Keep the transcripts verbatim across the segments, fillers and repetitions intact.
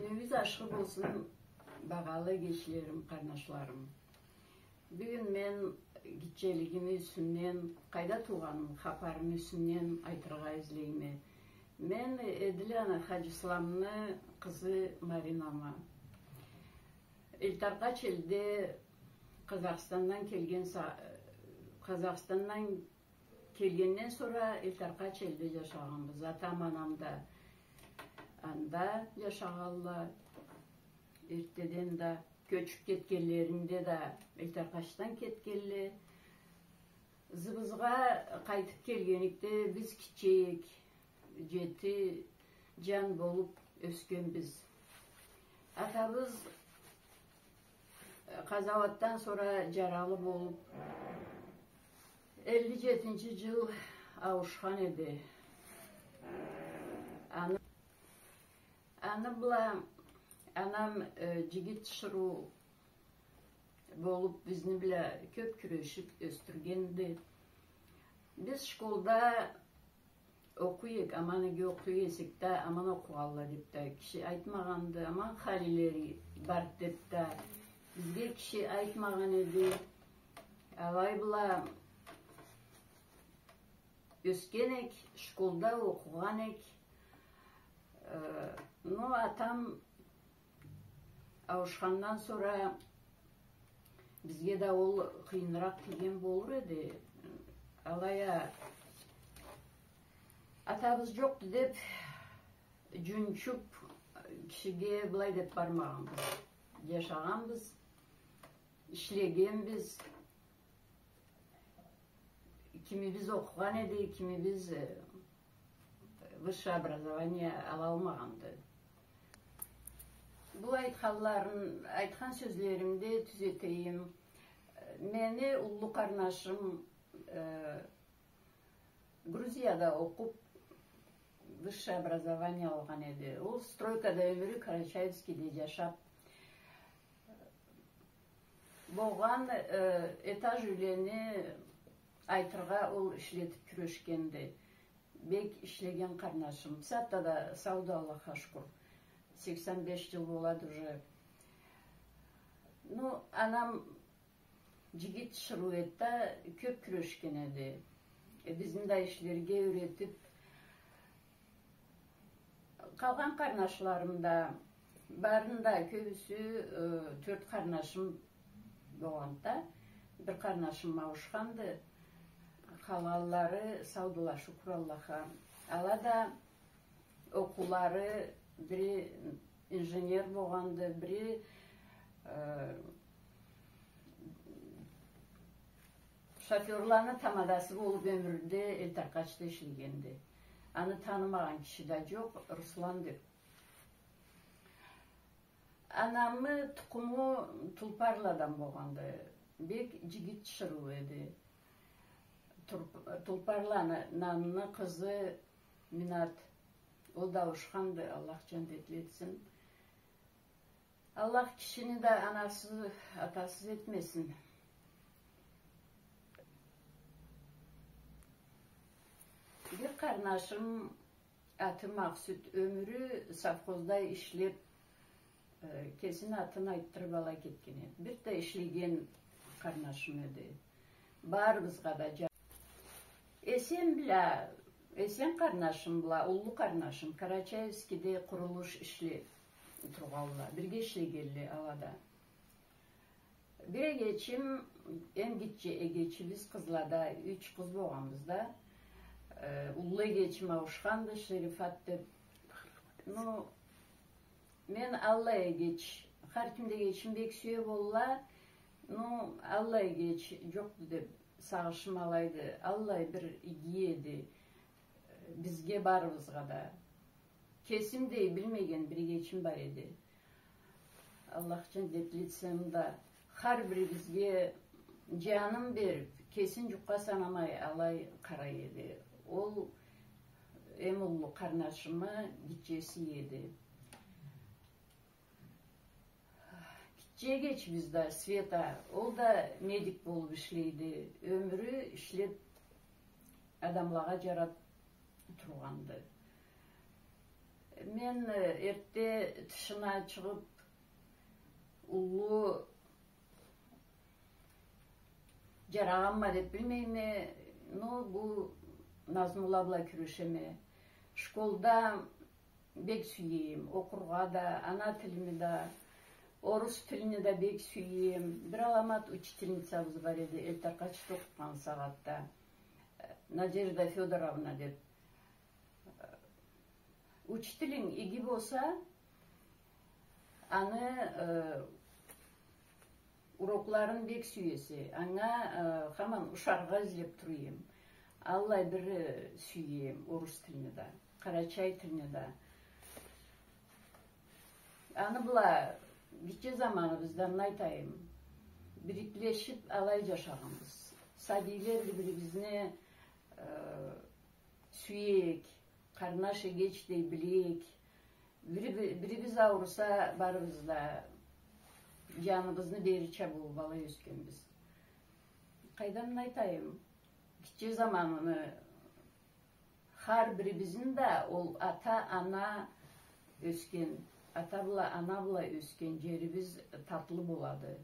Кюнюгюз ашхы болсун, багъалы эгечлерим, къарнашларым. Бюгюн мен гитчелигими юсюнден, къайда туугъаным хапарыны юсюнден айтыргъа излейме. Мен Эдил ана Хаджисламны къызы Маринама. Элтаркъач элде Къазахстандан келген са-, Къазахстандан келгенден сора Элтаркъач элде джашагъанбыз. Атам, анам да анда джашагъанла. Эртеден да кёчюп кетгенлеринде да Элтаркъачдан кетгенле. Ызыбызгъа къайтып келгеникде биз гитче эдик, джети джан болуп ёсгенбиз. Атабыз, э, къазауатдан сора джаралы болуп, элли джетинчи джыл ауушхан эди. Аны, аны бла анам, э, джигит тиширыу болуп, бизни бла кёп кюрешип ёсдюргенди. Биз школда окъуй эдик, аман иги окъуй эсек да, аман окъугъанла деп да киши айтмагъанды, аман халилери бар деп да бизге киши айтмагъан эди. Алай бла ёсген эдик, школда окъугъан эдик. Э, но атам ауушхандан сора бизге да ол къыйыныракъ тийген болур эди. Алай а атабыз джокъду деп, джунчуп, кишиге былай деп бармагъанбыз. Джашагъанбыз, ишлегенбиз. Кимибиз окъугъан эди, кимибиз, э, высшее образование алалмагъанды. Бу айтханларын, айтхан сёзлеримде тюзетейим. Мени уллу къарнашым, э, Грузияда окъуп, высшее образование алгъан эди. Ол стройкада ёмюрю Карачаевскийде джашап, болгъан, э, этаж юйлени айтыргъа ол ишлетип кюрешгенди. Бек ишлеген къарнашым. Бусагъатда да сауду, Аллахха шукур. Сексен беш джыл болады уже. Ну, анам джигит тиширыу эди да, кёп кюрешген эди. Э, бизни да ишлерге юретип, къалгъан къарнашларым да, барын да, кёбюсю, э, тёрт къарнашым болгъанды да, бир къарнашым ауушханды, къалгъанлары саудула, шукур Аллахха. Ала да окъуулары, бири инженер болгъанды, бири, э, шофёрланы тамадасы болуп ёмюрде Элтаркъачда ишлегенди. Аны танымагъан киши да джокъ, Руслан деп. Анамы тукъуму Тулпарладан болгъанды. Бек джигит тиширыу эди. Тур-, Тулпарланы, Нанны къызы Минат. Ол да ауушханды, Аллах джандетли этсин. Аллах кишини да анасыз, атасыз этмесин. Бир къарнашым, аты Макъсут, ёмюрю совхозда ишлеп, э, кесини атын айтдырып алай кетген эди. Бир да ишлеген къарнашым эди. Барыбызгъа да джа-, Эсен бла, Эсен къарнашым бла, уллу къарнашым Карачаевскийде къурулуш ишлеп тургъанла, бирге ишлегенле ала да. Бир эгечим, эм гитче эгечибиз къызлада, юч къыз болгъанбыз да. Э, уллу эгечим ауушханды, Шерифат деп. Ну, мен аллай эгеч, хар ким да эгечин бек сюе болла, ну, аллай эгеч джокъду деп сагъышым алайды. Аллай бир иги эди бизге, барыбызгъа да. Кесим да билмеген бир эгечим бар эди. Аллах джандетли этсин да, хар бирибизге джанын берип, кесин джукъгъа санамай, алай къарай эди. Ол эм уллу къарнашымы гитчеси эди. Гитче эгечибиз да, Света, ол да медик болуп ишлейди. Ёмюрю ишлеп, адамлагъа джарап тургъанды. Мен, э, эртте тышына чыгъып, уллу джарагъанма деп билмейме, но бу назмула бла кюрешеме. Школда бек сюеме окъургъа да, ана тилими да, орус тилини да бек сюеме. Бир аламат учительницабыз бар эди, Элтаркъачда окъугъан сагъатда, Надежда Фёдоровна деп. Учителинг иги болса, аны, э, урокларын бек сюесе, анга, э, хаман ушаргъа излеп тура эдим. Аллай бир, э, сюеме орус тилни да, къарачай тилни да. Аны бла гитче заманыбыздан, айтайым, бириклешип алай джашагъанбыз. Сабийле бир-бирибизни, э, сюек, къарнаш эгечдей билек, бири-, бирибиз ауруса, барыбыз да джаныбызны берирча болуп алай ёсгенбиз. Къайдан айтайым, гитче заманыны хар бирибизни да ол ата, ана ёсген, ата бла, ана бла ёсген джерибиз татлы болады.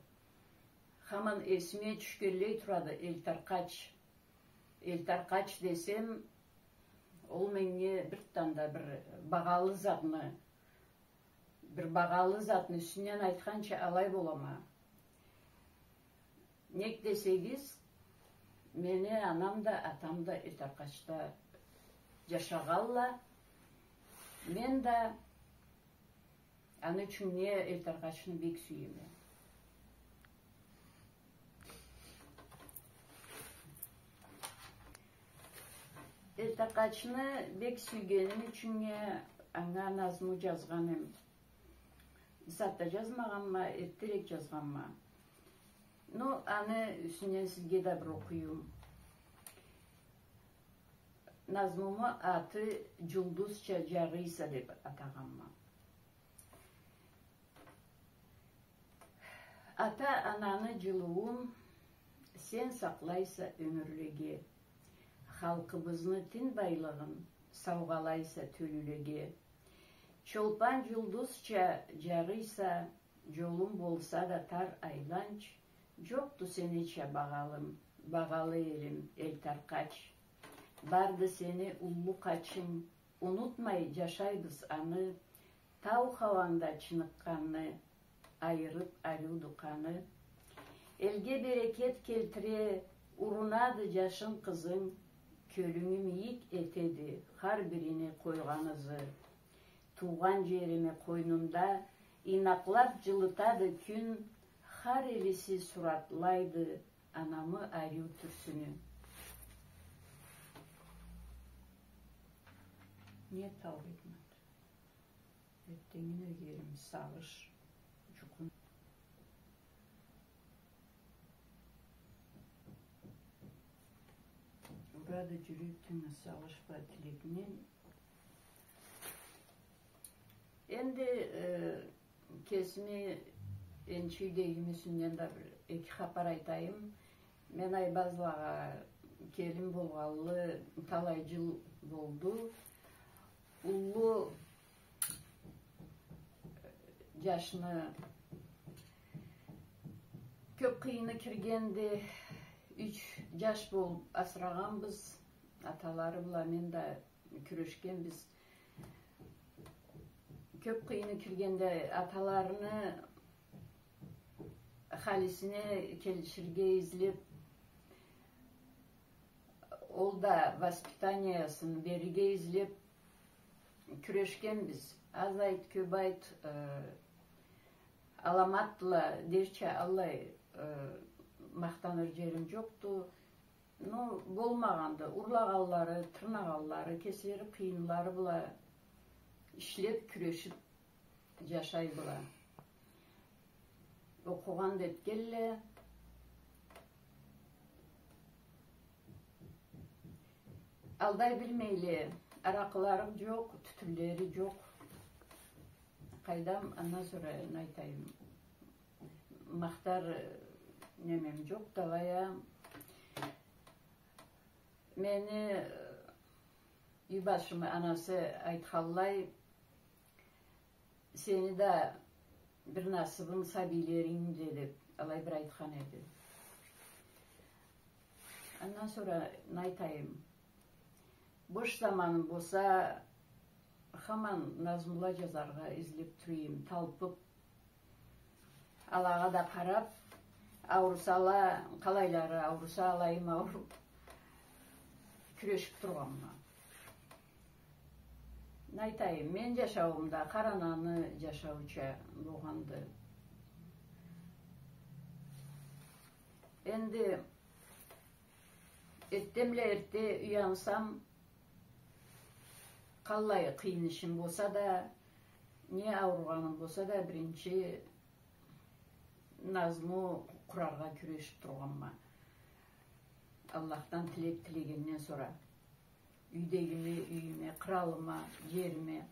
Хаман эсиме тюшгенлей турады Элтаркъач. Элтаркъач десем, ол меннге бир танда бир багъалы затны, бир багъалы затны юсюнден айтханча алай болама. Нек десегиз, мени анам да, атам да Элтаркъачда джашагъанла. Мен да Аны ючюн не Элтаркъачны бек сюеме. Элтаркъачны бек сюйгеним ючюн не анга назму джазгъан эм. Бусагъатда джазмагъанма, эртдерек джазгъанма. Ну, аны юсюнден сизге да бир окъуюм. Назмуму аты «Джулдузча джарыйса» деп атагъанма. Ата-ананы джылыуун сен сакълайса ёмюрлеге, халкъыбызны тин байлыгъын саугъалайса тёлюлеге. Чолпан джулдузча джарыйса, джолунг болса да тар, айланч, джокъду сенича багъалым, багъалы элим Элтаркъач. Барды сени уллу къачынг, унутмай джашайбыз аны, тау хауангда чыныкъгъанны айырып ариуду къаны. Элге берекет келтире, урунады джашынг, къызынг, кёлюнгю мийик этеди хар бирини къойгъан ызы. Туугъан джерими къойнунда ийнакълап джылытады кюн, хар элиси суратлайды анамы ариу тюрсюню. Не тау бетмат. Эртденги ёгерим сагъыш, джукъун. Урады джюрекден сагъыш бла тилекден. Энди, э, кесими энчи юйдегими юсюнден да бир эки хапар айтайым. Мен Айбазлагъа келин болгъанлы талай джыл болду. Уллу джашны кёп къыйыны киргенди, юч джаш болуп асырагъанбыз. Аталары бла мен да кюрешгенбиз. Кёп къыйыны киргенди, аталарыны халисине келиширге излеп, ол да воспитаниясын берирге излеп кюрешгенбиз. Аз айт, кёп айт, э, аламатла дерча аллай, э, махтаныр джерим джокъду. Ну, болмагъанды. Урлагъанлары, тырнагъанлары, кеслери къыйынлары бла ишлеп, кюрешип джашайдыла. Окъугъан да этгенле. Алдай билмейле, аракъылары джокъ, тютюнлери джокъ. Къайдам, андан сора не айтайым? Махтар, э, немем джокъ, талай а. Мени, э, юйбашымы анасы айтханлай, Сени да бир насыбынг сабийлеринг да деп, алай бир айтхан эди. Андан сора не айтайым? Бош заманым болса, хаман назмула джазаргъа излеп тура эдим, талпып, алагъа да къарап, аурусала, къалайлары ауруса, алайым ауруп, кюрешип тургъанма. Не айтайым, мен джашауум да къарананы джашаууча болгъанды. Энди эртденбла эртде уянсам, къаллай къыйын ишим болса да, не ауругъаным болса да, биринчи назму къураргъа кюрешип тургъанма. Аллахдан тилек тилегенден сора. Юйдегиме, юйюме, къыралыма, джериме.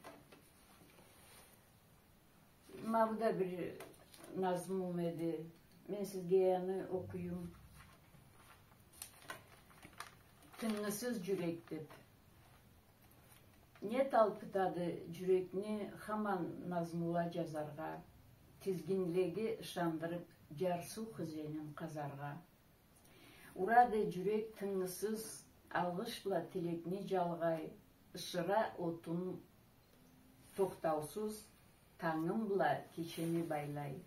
Ма бу да бир назмум эди. Мен сизге аны окъуюм. «Тынгысыз джюрек» деп. Не талпытады джюрекни хаман назмула джазаргъа, тизгинлеге ышандырып, джарсыу хызенин къазаргъа? Урады джюрек тынгысыз, алгъыш бла тилекни джалгъай, ышыра отун тохтаусуз, тангым бла кечени байлай.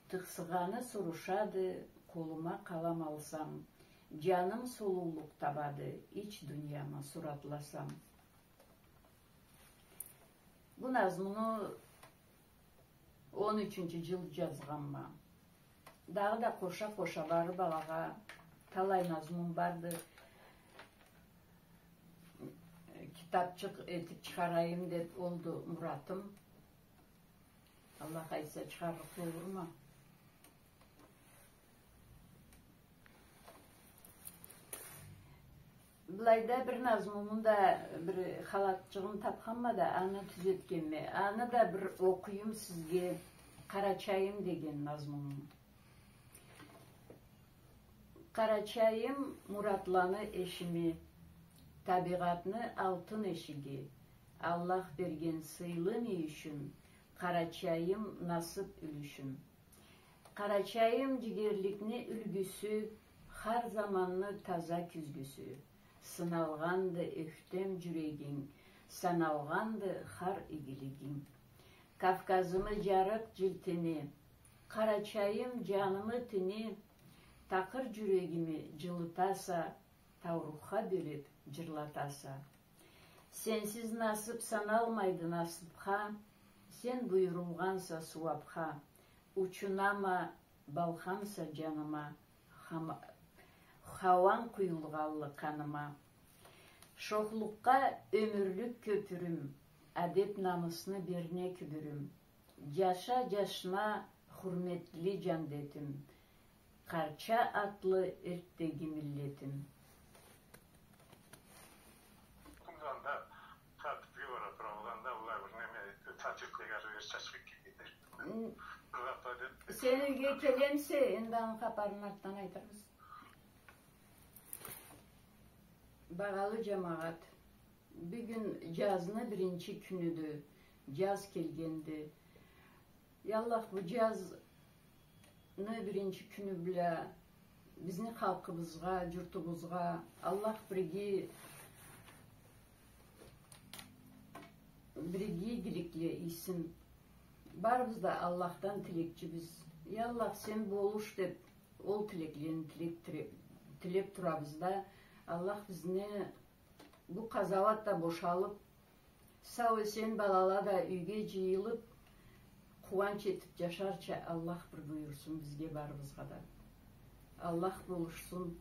Тыкъсыгъаны сурушады, къолума къалам алсам, джаным сулуулукъ табады, ич дунияма суратласам. Бу назмуну он ючюнчю джыл джазгъанма. Дагъыда къоша-къоша барып алагъа талай назмум барды. Китапчыкъ этип чыгъарайым деп олду муратым. Аллах айтса, чыгъарыкъ болурма. Былайда бир назмумун да, бир халатчыгъын тапханма да, аны тюзетгенме. Аны да бир окъуюм сизге, «Къарачайым» деген назмумун. Къарачайым — муратланы эшими, табигъатны алтын эшиги, Аллах берген сыйлы мюйюшюм, Къарачайым — насып юлюшюм. Къарачайым — джигерликни юлгюсю, хар заманны таза кюзгюсю. Сыналгъанды ёхтем джюрегинг, саналгъанды хар игилигинг. Кавказымы джарыкъ джилтини, Къарачайым — джанымы тини, такъыр джюрегими джылытаса, таурухха бёлеп джырлатаса. Сенсиз насып саналмайды насыпха, сен буюрулгъанса сууапха, учунама, балхамса джаныма, хама-, хауанг къуюлгъанлы къаныма. Шохлукъгъа ёмюрлюк кёпюрюм, адеп-намысны берне кюбюрюм. Джаша, джашна, хурметли джандетим, Къарча атлы эртдеги миллетим. Анда тартипге бара тура, анда былай бир неме, тартиплеге бир чачхы кийип кетер. М, бир апа деп. Сен юйге келемисе, энди аны хапарын артдан айтырбыз. Багъалы джамагъат, бюгюн джазны биринчи кюнюдю, джаз келгенди. Я Аллах, бу джазны биринчи кюню бла бизни халкъыбызгъа, джуртубузгъа Аллах бирге, бирге игиликле ийсин. Барыбыз да Аллахдан тилекчибиз. Я Аллах, сен болуш деп, ол тилеклени тилеп, тилеп, тилеп турабыз да, Аллах бизни бу къазауат да бошалып, сау-эсен балала да юйге джыйылып, къууанч этип джашарча Аллах бир буюрсун бизге барыбызгъа да. Аллах болушсун,